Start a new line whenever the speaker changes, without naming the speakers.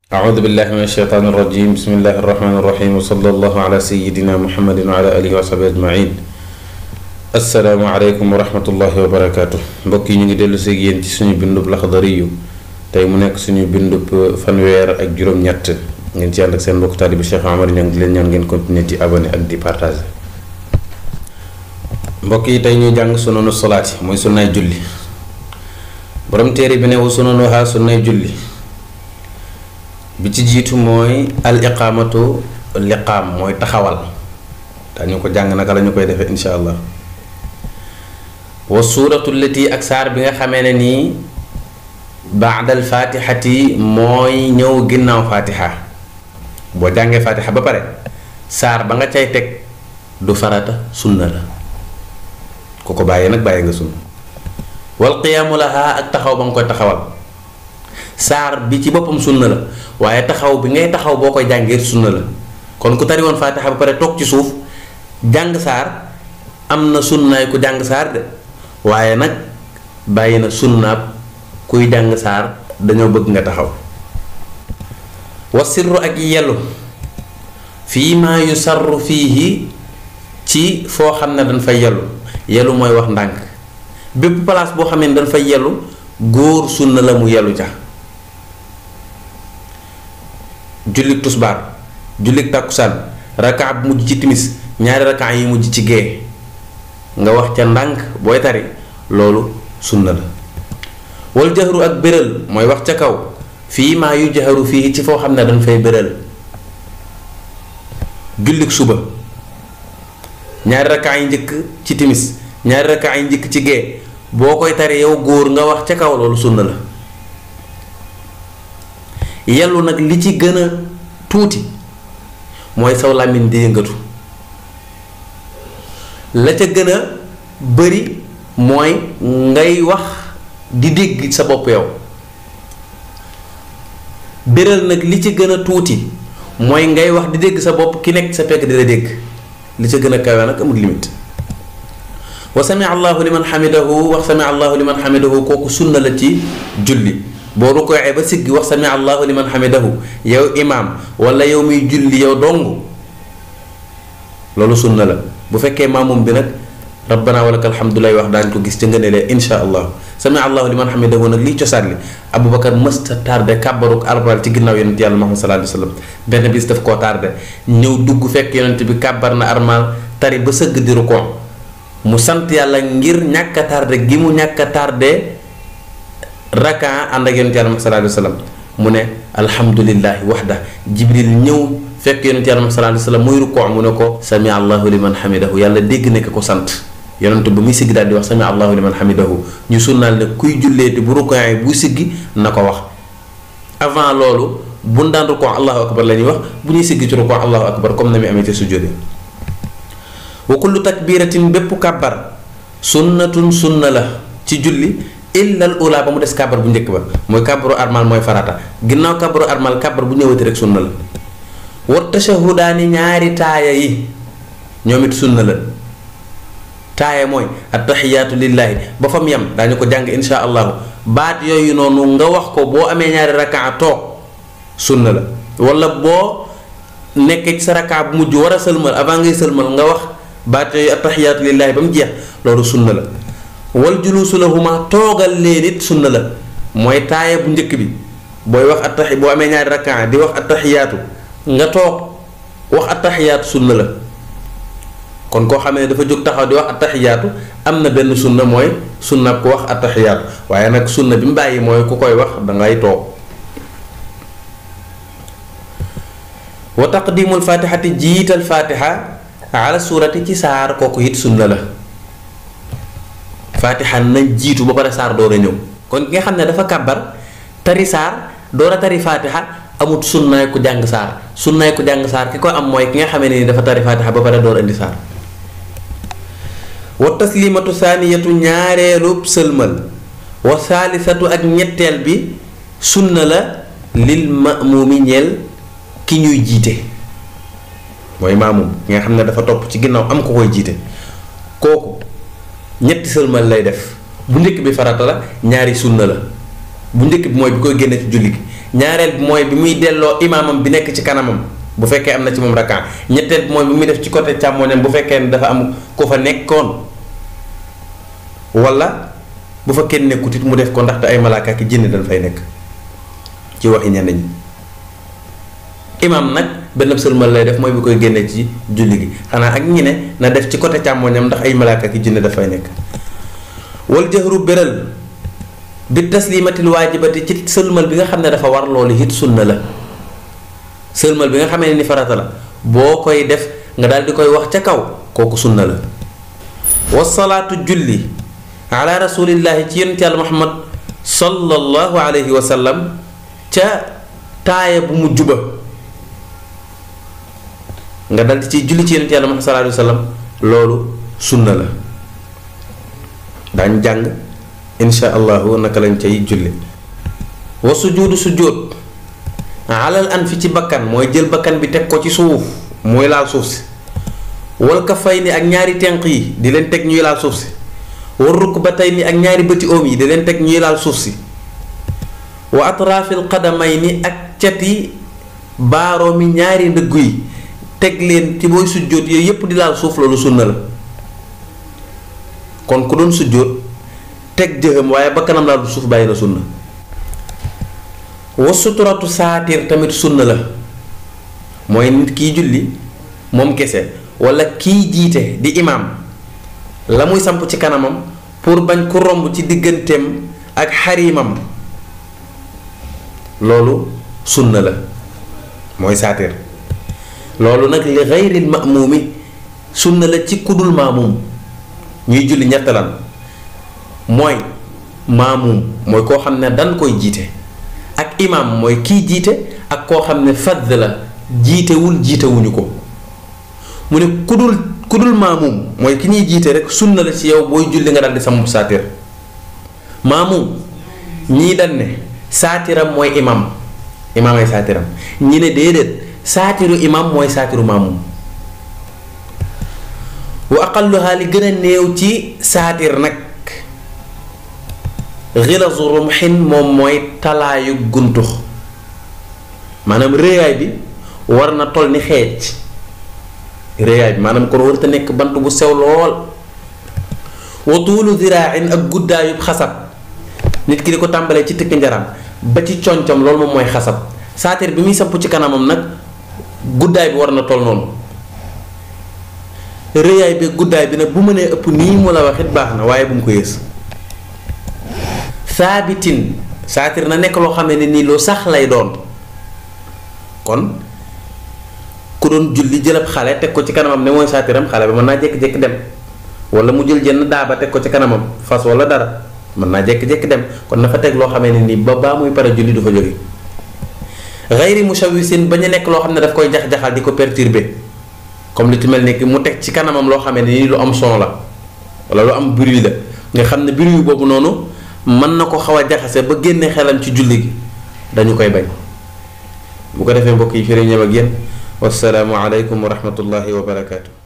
أعوذ بالله من الشيطان الرجيم بسم الله الرحمن الرحيم وصلى الله على سيدنا محمد وعلى آله وصحبه أجمعين السلام عليكم ورحمة الله وبركاته mbokk yi ñu ngi dellu si yéen ci suñu bindub Laxdari yu tey mu nekk suñu bindub fanweer ak juróom-ñett ngeen ci ànd ak seen mbokk taalibe Cheikh Omar Niang di leen ñaan ngeen continuer di abonné ak di partager. mbokk yi tey ñuy jàng sunanu solaati mooy sunnaay julli borom téere bi ne wu sunanuha sunnaay julli bi ci jiitu mooy al iqaamatu liqaam mooy taxawal dañu ko jàng naka la ñu koy defee insha allah wa suuratu lati ak saar bi nga xamee ne nii baadal fatihati mooy ñëw ginnaaw fatiha boo jàngee fatiha ba pare saar ba nga cay teg du farata sunna la ku ko bàyyee nag bàyyi nga sunna wal qiyaamu laha ak taxaw ba nga koy taxawal saar bi ci boppam sunna la waaye taxaw bi ngay taxaw boo koy jàngee sunna la kon ku tari woon faatixa ba pare toog ci suuf jàng saar am na sunnaay ku jàng saar de waaye nag bàyyi na sunnaab kuy jàng saar dañoo bëgg nga taxaw wa sirru ak yellu fii maa yusarru fiihi ci foo xam ne dañ fay yellu mooy wax ndànk bépp place boo xam ne dañ fay yellu góor sunna la mu yellu ca jullik tusbaar jullik tàkkusaan rakaa bu mujj ci timis ñaari rakaa yi mujj ci gée nga wax ca ndànk booy tari loolu sunna la wal jaxru ak béral mooy wax ca kaw fii maa yu jaxaru fii ci foo xam ne dañ fay béral jullik suba ñaari rakaa yi njëkk ci timis ñaari rakaa yi njëkk ci gée boo koy tari yow góor nga wax ca kaw loolu sunna la yellu nag li ci gën a tuuti mooy saw làmmiñ di yëngatu la ca gën a bari mooy ngay wax di dégg sa bopp yow béral nag li ci gën a tuuti mooy ngay wax di dégg sa bopp ki nekk sa pegg di la dégg li ca gën a kawe nag amul limite wa sami allahu liman xamidahu wax sami allahu liman xamidahu kooku sunna la ci julli boo rukkooxee ba siggi wax sami allahu liman xamidahu yow imaam wala yow muy julli yow dong loolu sunna la bu fekkee maamum bi nag rabbana walakal hamdu lay wax daañu ko gis ca ngëneelee insha allah sami allahu liman xamidahu nag liy cosaan li Aboubacar mësta tardé kàbbaruk armal ci ginnaaw yonent yàlla Muhammad sallallahu alayhi wa sallam benn bis daf koo tardé ñëw dugg fekk yonent bi kàbbar na armal tari ba sëgg di rukkoo mu sant yàlla ngir ñàkk a tardé gi mu ñàkk a tardé raka ànd ak yonent yàlla sallallahu alayhi wa sallam mu ne alhamdulillahi waxda jibril ñëw fekk yonent yàlla sallallahu alayhi wa sallam muy rukkoo mu ne ko sami allahu liman hamidahu yàlla dégg nekk ko sant yonent ba muy siggi daal di wax sami allahu liman hamidahu ñu sunnaal ne kuy julleeti bu rukkoo bu siggi na ko wax avant loolu bu ñu daan rukkoo allahu akbar la ñuy wax bu ñuy siggi ci rukkoo allahu akbar comme na muy amee ci sujjóot wa kullu takbiratin bépp kàbbar sunnatun sunna la ci julli illal ula ba mu des kàbbar bu njëkk ba mooy kàbbaru armal mooy farata ginnaaw kàbbaru armal kàbbar bu ñëwati rek sunna la wa tashahudaani ñaari taaya yi ñoom it sunna la taaya mooy attaxiyaatu lillaahi ba fa mu yem daañu ko jàng insha allahu baat yooyu noonu nga wax ko boo amee ñaari rakaa toog sunna la wala boo nekkee ci sa rakaa bu mujj war a sëlmal avant ngay sëlmal nga wax baat yooyu attaxiyaatu lillaahi ba mu jeex loolu sunna la wal juluusu lahuma toogal leen it sunna la mooy taaya bu njëkk bi booy wax attaxi boo amee ñaari rakaa di wax attaxiyaatu nga toog wax attaxiyaatu sunna la kon koo xamee ne dafa jóg taxaw di wax attaxiyaatu am na benn sunna mooy sunna ku wax attaxiyaatu waaye nag sunna bi mu bàyyi mooy ku koy wax dangay toog wa taqdimul fatihati jiital fatiha ala suurati ci saar kooku it sunna la fatiha na jiitu ba pare saar door a ñëw kon ki nga xam ne dafa kàbbar tari saar door a tari fatiha amut sunnaay ku jàng saar sunnaay ku jàng saar ki ko am mooy ki nga xamee ne ni dafa tari fatiha ba pare door indi saar wa taslimatu saaniyatu ñaareelub sëlmal wa saalisatu ak ñetteel bi sunna la lil ma'muumi ñeel ki ñuy jiite mooy maamum ki nga xam ne dafa topp ci ginnaaw am ko koy jiite kooku ñetti sëlmal lay def bu njëkk bi farata la ñaari sunna la bu njëkk bi mooy bi koy génne ci julli gi ñaareel bi mooy bi muy delloo imaamam bi nekk ci kanamam bu fekkee am na ci moom rakka ñetteel bi mooy bi muy def ci côté càmmoñam bu fekkee ne dafa am ko fa nekkoon wala bu fa kenn nekkut it mu def ko ndaxte ay malaaka ki jinne dañ fay nekk ci waxi ñenn ñi. imaam nag benn sëlmal lay def mooy bi koy génnee ci julli gi xanaa ak ñi ne na def ci côté càmmoñam ndax ay malaaka ki jinne dafay nekk. wal jahru béral bi taslimatil waajibati ci sëlmal bi nga xam ne dafa war loolu it sunna la sëlmal bi nga xamee ni farata la boo koy def nga daal di koy wax ca kaw kooku sunna la. wasalaatu julli ala rasulillahi ci yonent yàlla muhammad sallallahu alayhi wa sallam ca taaya bu mu juba nga dal di ciy julli ci yonent yàlla muhammad sallallahu alayhi wa sallam loolu sunna la daañ jàng insha allahu naka lañ cay julli. wa sujuudu sujjóot alal an fi ci bakkan mooy jël bakkan bi teg ko ci suuf mooy laal suuf si wal kafayni ak ñaari tenq yi di leen teg ñuy laal suuf si war rukbatayni ak ñaari bëti oom yi di leen teg ñuy laal suuf si wa atraafil qadamayni ak cati baaroomi ñaari ndëggu yi teg leen ci booy sujjóot yooyu yépp di laal suuf loolu sunna la kon ku doon sujjóot teg jëxam waaye bakkanam laal suuf bàyyi na sunna. wa suturatu saatir tamit sunna la mooy nit kiy julli moom kese wala kiy jiite di imaam la muy samp ci kanamam pour bañ ku romb ci digganteem ak xarimam loolu sunna la mooy saatir loolu nag li xayril ma'muumi sunna la ci kudul maamum ñuy julli ñett lan mooy maamum mooy koo xam ne dan koy jiite ak imaam mooy kii jiite ak koo xam ne fadd la jiitewuñu ko mu ne kudul maamum mooy ki ñuy jiite rek sunna la ci yow booy julli nga daal di samp saatir maamum ñii dañ ne saatiram mooy imaam ay saatiram ñi ne déedéet saatiru imaam mooy saatiru maamum. wa aqalluha li gën a néew ci saatir nag xilasu rumxin moom mooy talaayu guntux maanaam réyaay bi war na toll ni xeej réyaay bi maanaam kon warta nekk bant bu sew lool. wa tuulu ziraain ak guddaayub xasab nit ki di ko tàmbalee ci tikk njaram ba ci concom loolu moom mooy xasab saatir bi muy samp ci kanamam nag guddaay bi war na toll noonu réyaay bi guddaay bi nag bu mënee ëpp nii mu la wax it baax na waaye bu mu ko yées. saabitin saatir na nekk loo xam ne nii lu sax lay doon kon ku doon julli jëlab xale teg ko ci kanamam ne mooy saatiram xale ba mën naa jékki-jékki dem wala mu jël jenn daaba teg ko ci kanamam fas wala dara mën naa jékki-jékki dem kon na fa teg loo xamee ne nii ba baa muy pare julli du fa jóge. xayri mushawisin bañ a nekk loo xam ne daf koy jax-jaxal di ko perturber comme li ci mel ni ki mu teg ci kanamam loo xamee ne nii lu am son la wala lu am bruit la nga xam ne bruit boobu noonu mën na ko xaw a jaxase ba génne xelam ci julli gi dañu koy bañ. bu ko defee mbokk yi fi ñëw ak yéen wassalaamu aleykum wa rahmatullahi wa barakaatu.